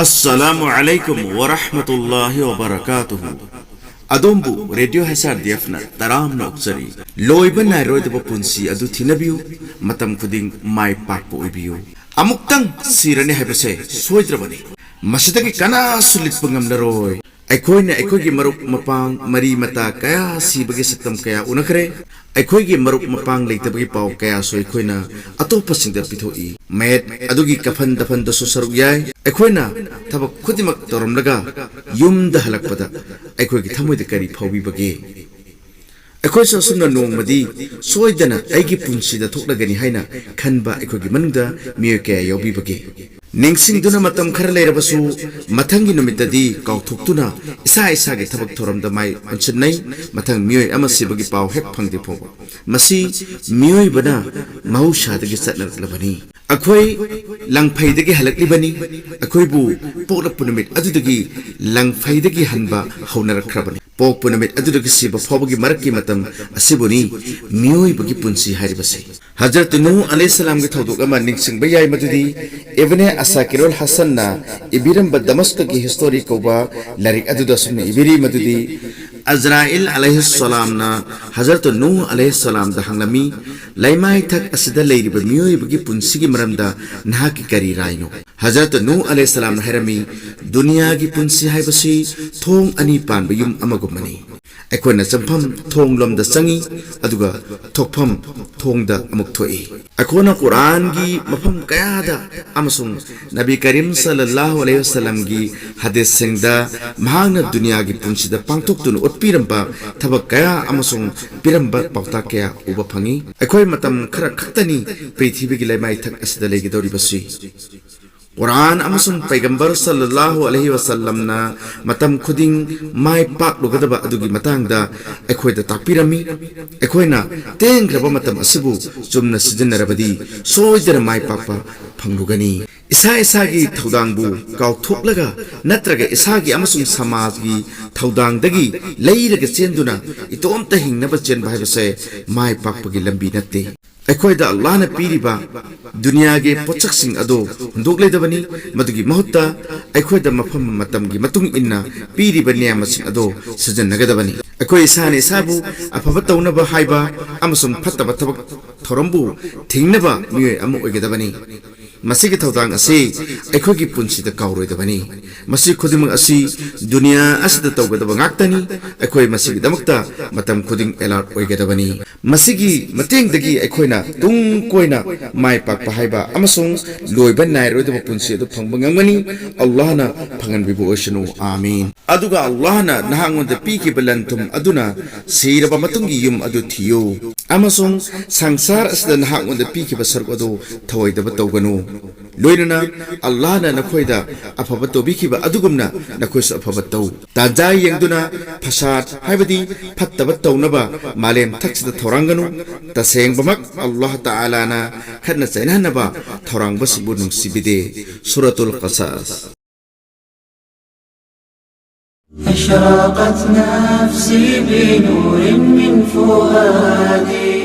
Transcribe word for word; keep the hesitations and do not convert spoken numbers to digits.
ꯑꯁꯁꯂꯥꯃꯨ ꯑꯂꯥꯏꯀꯨꯝ ꯋꯥꯔꯍꯃꯇꯨꯜꯂꯥꯍꯤ ꯋꯥꯕꯔꯀꯥꯇꯨꯍꯨ꯫ ꯑꯗꯣꯝꯕꯨ radio H R D ꯑꯦꯐꯅ ꯇꯔꯥꯝꯅ ꯑꯣꯛꯆꯔꯤ꯫ ꯂꯣꯏꯕ ꯅꯥꯏꯔꯣꯏꯗꯕ ꯄꯨꯟꯁꯤ ꯑꯗꯨ ꯊꯤꯅꯕꯤꯌꯨ꯫ ꯃꯇꯝ ꯈꯨꯗꯤꯡ ꯃꯥꯏ ꯄꯥꯛꯄ ꯑꯣꯏꯕꯤꯌꯨ꯫ ꯑꯃꯨꯛꯇꯪ ꯁꯤꯔꯅꯤ ꯍꯥꯏꯕꯁꯦ ꯁꯣꯏꯗ꯭ꯔꯕꯅꯤ꯫ ꯃꯁꯤꯗꯒꯤ ꯀꯅꯥꯁꯨ ꯂꯤꯠꯄ ꯉꯝꯂꯔꯣꯏ꯫ ꯑꯩꯈꯣꯏꯅ ꯑꯩꯈꯣꯏꯒꯤ ꯃꯔꯨꯞ ꯃꯄꯥꯡ, ꯃꯔꯤ ꯃꯇꯥ ꯀꯌꯥ ꯁꯤꯕꯒꯤ ꯁꯛꯇꯝ ꯀꯌꯥ ꯎꯅꯈ꯭ꯔꯦ꯫ ꯑꯩꯈꯣꯏꯒꯤ ꯃꯔꯨꯞ ꯃꯄꯥꯡ ꯂꯩꯇꯕꯒꯤ ꯄꯥꯎ ꯀꯌꯥꯁꯨ ꯑꯩꯈꯣꯏꯅ ꯑꯇꯣꯞꯄꯁꯤꯡꯗ ꯄꯤꯊꯣꯛꯏ꯫ ꯃꯌꯦꯠ ꯑꯗꯨꯒꯤ ꯀꯐꯟ ꯗꯐꯟꯗꯁꯨ ꯁꯔꯨꯛ ꯌꯥꯏ꯫ ꯑꯩꯈꯣꯏꯅ ꯊꯕꯛ ꯈꯨꯗꯤꯡꯃꯛ ꯇꯧꯔꯝꯂꯒ ꯌꯨꯝꯗ ꯍꯜꯂꯛꯄꯗ ꯑꯩꯈꯣꯏꯒꯤ ꯊꯃꯣꯏꯗ ꯀꯔꯤ ꯐꯥꯎꯕꯤꯕꯒꯦ? ꯑꯩꯈꯣꯏꯁꯨ ꯑꯁꯨꯝꯅ ꯅꯣꯡꯃꯗꯤ ꯁꯣꯏꯗꯅ ꯑꯩꯒꯤ ꯄꯨꯟꯁꯤꯗ ꯊꯣꯛꯂꯒꯅꯤ ꯍꯥꯏꯅ ꯈꯟꯕ ꯑꯩꯈꯣꯏꯒꯤ ꯃꯅꯨꯡꯗ ꯃꯤꯑꯣꯏ ꯀꯌꯥ ꯌꯥꯎꯕꯤꯕꯒꯦ? ꯅꯤꯡꯁꯤꯡꯗꯨꯅ ꯃꯇꯝ ꯈꯔ ꯂꯩꯔꯕꯁꯨ, ꯃꯊꯪꯒꯤ ꯅꯨꯃꯤꯠꯇꯗꯤ ꯀꯥꯎꯊꯣꯛꯇꯨꯅ ꯏꯁꯥ ꯏꯁꯥꯒꯤ ꯊꯕꯛ ꯊꯧꯔꯝꯗ ꯃꯥꯏ ꯑꯣꯟꯁꯤꯟꯅꯩ꯫ ꯃꯊꯪ ꯃꯤꯑꯣꯏ ꯑꯃ ꯁꯤꯕꯒꯤ ꯄꯥꯎ ꯍꯦꯛ ꯐꯪꯗ꯭ꯔꯤ ꯐꯥꯎꯕ꯫ ꯃꯁꯤ ꯃꯤꯑꯣꯏꯕꯅ ꯃꯍꯧꯁꯥꯗꯒꯤ ꯆꯠꯅꯔꯛꯂꯕꯅꯤ꯫ ꯑꯩꯈꯣꯏ ꯂꯪꯐꯩꯗꯒꯤ ꯍꯜꯂꯛꯂꯤꯕꯅꯤ꯫ ꯑꯩꯈꯣꯏꯕꯨ ꯄꯣꯛꯂꯛꯄ ꯅꯨꯃꯤꯠ ꯑꯗꯨꯗꯒꯤ ꯂꯪꯐꯩꯗꯒꯤ ꯍꯟꯕ ꯍꯧꯅꯔꯛꯈ꯭ꯔꯕꯅꯤ꯫ ꯄꯣꯛꯄ ꯅꯨꯃꯤꯠ ꯑꯗꯨꯗꯒꯤ ꯁꯤꯕ ꯐꯥꯎꯕꯒꯤ ꯃꯔꯛꯀꯤ ꯃꯇꯝ ꯑꯁꯤꯕꯨꯅꯤ ꯃꯤꯑꯣꯏꯕꯒꯤ ꯄꯨꯟꯁꯤ ꯍꯥꯏꯔꯤꯕꯁꯤ꯫ ꯍꯖꯔꯠ ꯅꯨꯍ ꯑꯂꯩꯍꯤꯁꯁꯂꯥꯝꯒꯤ ꯊꯧꯗꯣꯛ ꯑꯃ ꯅꯤꯡꯁꯤꯡꯕ ꯌꯥꯏ, ꯃꯗꯨꯗꯤ ꯏꯕꯅꯦ ꯑꯁꯥꯀꯤꯔꯨꯜ ꯍꯁꯟꯅ ꯏꯕꯤꯔꯝꯕ ꯗꯃꯁꯀꯒꯤ ꯍꯤꯁꯇꯣꯔꯤ ꯀꯧꯕ ꯂꯥꯏꯔꯤꯛ ꯑꯗꯨꯗ ꯑꯁꯨꯝꯅ ꯏꯕꯤꯔꯤ, ꯃꯗꯨꯗꯤ ꯑꯖꯔꯥꯏꯜ ꯑꯂꯩꯍꯤꯁꯁꯂꯥꯝꯅ ꯍꯖꯔꯠ ꯅꯨꯍ ꯑꯂꯩꯍꯤꯁꯁꯂꯥꯝꯗ ꯍꯪꯂꯝꯃꯤ, "ꯂꯩꯃꯥꯏꯊꯛ ꯑꯁꯤꯗ ꯂꯩꯔꯤꯕ ꯃꯤꯑꯣꯏꯕꯒꯤ ꯄꯨꯟꯁꯤꯒꯤ ꯃꯔꯝꯗ ꯅꯍꯥꯛꯀꯤ ꯀꯔꯤ ꯔꯥꯏꯅꯣ?" ꯍꯖꯔꯠ ꯅꯨꯍ ꯑꯂꯩꯍꯤꯁꯁꯂꯥꯝꯅ ꯍꯥꯏꯔꯝꯃꯤ, "ꯗꯨꯅꯤꯌꯥꯒꯤ ꯄꯨꯟꯁꯤ ꯍꯥꯏꯕꯁꯤ ꯊꯣꯡ ꯑꯅꯤ ꯄꯥꯟꯕ ꯌꯨꯝ ꯑꯃꯒꯨꯝꯕꯅꯤ꯫ ꯑꯩꯈꯣꯏꯅ ꯆꯪꯐꯝ ꯊꯣꯡꯂꯣꯝꯗ ꯆꯪꯏ, ꯑꯗꯨꯒ ꯊꯣꯛꯐꯝ ꯊꯣꯡꯗ ꯑꯃꯨꯛ ꯊꯣꯛꯏ꯫" ꯑꯩꯈꯣꯏꯅ ꯀꯨꯔꯥꯟꯒꯤ ꯃꯐꯝ ꯀꯌꯥꯗ ꯑꯃꯁꯨꯡ ꯅꯕꯤ ꯀꯔꯤꯝ ꯁꯜꯂꯜꯂꯥꯍꯨ ꯑꯂꯩꯍꯤ ꯋꯁꯜꯂꯝꯒꯤ ꯍꯗꯤꯁꯁꯤꯡꯗ ꯃꯍꯥꯛꯅ ꯗꯨꯅꯤꯌꯥꯒꯤ ꯄꯨꯟꯁꯤꯗ ꯄꯥꯡꯊꯣꯛꯇꯨꯅ ꯎꯠꯄꯤꯔꯝꯕ ꯊꯕꯛ ꯀꯌꯥ ꯑꯃꯁꯨꯡ ꯄꯤꯔꯝꯕ ꯄꯥꯎꯇꯥꯛ ꯀꯌꯥ ꯎꯕ ꯐꯪꯏ꯫ ꯑꯩꯈꯣꯏ ꯃꯇꯝ ꯈꯔ ꯈꯛꯇꯅꯤ ꯄ꯭ꯔꯤꯊꯤꯕꯤꯒꯤ ꯂꯩꯃꯥꯏꯊꯛ ꯑꯁꯤꯗ ꯂꯩꯒꯗꯧꯔꯤꯕꯁꯤ꯫ ꯀꯨꯔꯥꯟ ꯑꯃꯁꯨꯡ ꯄꯩꯒꯝꯕꯔ ꯁꯜꯂꯜꯂꯥꯍꯨ ꯑꯂꯩꯍꯤ ꯋꯁꯜꯂꯝꯅ ꯃꯇꯝ ꯈꯨꯗꯤꯡ ꯃꯥꯏ ꯄꯥꯛꯂꯨꯒꯗꯕ ꯑꯗꯨꯒꯤ ꯃꯇꯥꯡꯗ ꯑꯩꯈꯣꯏꯗ ꯇꯥꯛꯄꯤꯔꯝꯃꯤ꯫ ꯑꯩꯈꯣꯏꯅ ꯇꯦꯟꯈ꯭ꯔꯕ ꯃꯇꯝ ꯑꯁꯤꯕꯨ ꯆꯨꯝꯅ ꯁꯤꯖꯤꯟꯅꯔꯕꯗꯤ ꯁꯣꯏꯗꯅ ꯃꯥꯏ ꯄꯥꯛꯄ ꯐꯪꯂꯨꯒꯅꯤ꯫ ꯏꯁꯥ ꯏꯁꯥꯒꯤ ꯊꯧꯗꯥꯡꯕꯨ ꯀꯥꯎꯊꯣꯛꯂꯒ ꯅꯠꯇ꯭ꯔꯒ ꯏꯁꯥꯒꯤ ꯑꯃꯁꯨꯡ ꯁꯃꯥꯖꯒꯤ ꯊꯧꯗꯥꯡꯗꯒꯤ ꯂꯩꯔꯒ ꯆꯦꯟꯗꯨꯅ ꯏꯇꯣꯝꯇ ꯍꯤꯡꯅꯕ ꯆꯦꯟꯕ ꯍꯥꯏꯕꯁꯦ ꯃꯥꯏ ꯄꯥꯛꯄꯒꯤ ꯂꯝꯕꯤ ꯅꯠꯇꯦ꯫ ꯑꯩꯈꯣꯏꯗ ꯑꯜꯂꯥꯍꯅ ꯄꯤꯔꯤꯕ ꯗꯨꯅꯤꯌꯥꯒꯤ ꯄꯣꯠꯁꯛꯁꯤꯡ ꯑꯗꯨ ꯍꯨꯟꯗꯣꯛꯂꯣꯏꯗꯕꯅꯤ꯫ ꯃꯗꯨꯒꯤ ꯃꯍꯨꯠꯇ ꯑꯩꯈꯣꯏꯗ ꯃꯐꯝ ꯃꯇꯝꯒꯤ ꯃꯇꯨꯡ ꯏꯟꯅ ꯄꯤꯔꯤꯕ ꯅꯤꯌꯥꯃꯠꯁꯤꯡ ꯑꯗꯨ ꯁꯤꯖꯤꯟꯅꯒꯗꯕꯅꯤ꯫ ꯑꯩꯈꯣꯏ ꯏꯁꯥꯅ ꯏꯁꯥꯕꯨ ꯑꯐꯕ ꯇꯧꯅꯕ ꯍꯥꯏꯕ ꯑꯃꯁꯨꯡ ꯐꯠꯇꯕ ꯊꯕꯛ ꯊꯧꯔꯝꯕꯨ ꯊꯤꯡꯅꯕ ꯃꯤꯑꯣꯏ ꯑꯃ ꯑꯣꯏꯒꯗꯕꯅꯤ꯫ ꯃꯁꯤꯒꯤ ꯊꯧꯗꯥꯡ ꯑꯁꯤ ꯑꯩꯈꯣꯏꯒꯤ ꯄꯨꯟꯁꯤꯗ ꯀꯥꯎꯔꯣꯏꯗꯕꯅꯤ꯫ ꯃꯁꯤ ꯈꯨꯗꯤꯡꯃꯛ ꯑꯁꯤ ꯗꯨꯅꯤꯌꯥ ꯑꯁꯤꯗ ꯇꯧꯒꯗꯕ ꯉꯥꯛꯇꯅꯤ꯫ ꯑꯩꯈꯣꯏ ꯃꯁꯤꯒꯤꯗꯃꯛꯇ ꯃꯇꯝ ꯈꯨꯗꯤꯡ alert ꯑꯣꯏꯒꯗꯕꯅꯤ꯫ ꯃꯁꯤꯒꯤ ꯃꯇꯦꯡꯗꯒꯤ ꯑꯩꯈꯣꯏꯅ ꯇꯨꯡ ꯀꯣꯏꯅ ꯃꯥꯏ ꯄꯥꯛꯄ ꯍꯥꯏꯕ ꯑꯃꯁꯨꯡ ꯂꯣꯏꯕ ꯅꯥꯏꯔꯣꯏꯗꯕ ꯄꯨꯟꯁꯤ ꯑꯗꯨ ꯐꯪꯕ ꯉꯝꯒꯅꯤ꯫ ꯑꯜꯂꯥꯍꯅ ꯐꯪꯍꯟꯕꯤꯕ ꯑꯣꯏꯁꯅꯨ꯫ ꯑꯥꯃꯤꯟ꯫ ꯑꯗꯨꯒ ꯑꯜꯂꯥꯍꯅ ꯅꯍꯥꯛꯉꯣꯟꯗ ꯄꯤꯈꯤꯕ ꯂꯟ ꯊꯨꯝ ꯑꯗꯨꯅ ꯁꯤꯔꯕ ꯃꯇꯨꯡꯒꯤ ꯌꯨꯝ ꯑꯗꯨ ꯊꯤꯌꯨ, ꯑꯃꯁꯨꯡ ꯁꯪꯁꯥꯔ ꯑꯁꯤꯗ ꯅꯍꯥꯛꯉꯣꯟꯗ ꯄꯤꯈꯤꯕ ꯁꯔꯨꯛ ꯑꯗꯨ ꯊꯧꯑꯣꯏꯗꯕ ꯇꯧꯒꯅꯨ꯫ ꯂꯣꯏꯅꯅ ꯑꯜꯂꯥꯍꯅ ꯅꯈꯣꯏꯗ ꯑꯐꯕ ꯇꯧꯕꯤꯈꯤꯕ ꯑꯗꯨꯒꯨꯝꯅ ꯅꯈꯣꯏꯁꯨ ꯑꯐꯕ ꯇꯧ꯫ ꯇꯥꯟꯖꯥ ꯌꯦꯡꯗꯨꯅ ꯐꯁꯥꯗ, ꯍꯥꯏꯕꯗꯤ ꯐꯠꯇꯕ ꯇꯧꯅꯕ, ꯃꯥꯂꯦꯝ ꯊꯛꯁꯤꯗ ꯊꯧꯔꯥꯡꯒꯅꯨ꯫ ꯇꯁꯦꯡꯕꯃꯛ ꯑꯜꯂꯥꯍ ꯇꯥꯂꯥꯅ ꯈꯠꯅ ꯆꯩꯅꯍꯟꯅꯕ ꯊꯧꯔꯥꯡꯕꯁꯤꯡꯕꯨ ꯅꯨꯡꯁꯤꯕꯤꯗꯦ꯫ ꯁꯨꯔꯥꯇꯨꯜ ꯀꯁꯥꯁ꯫ أشرقت نفسي بنور من فؤادي.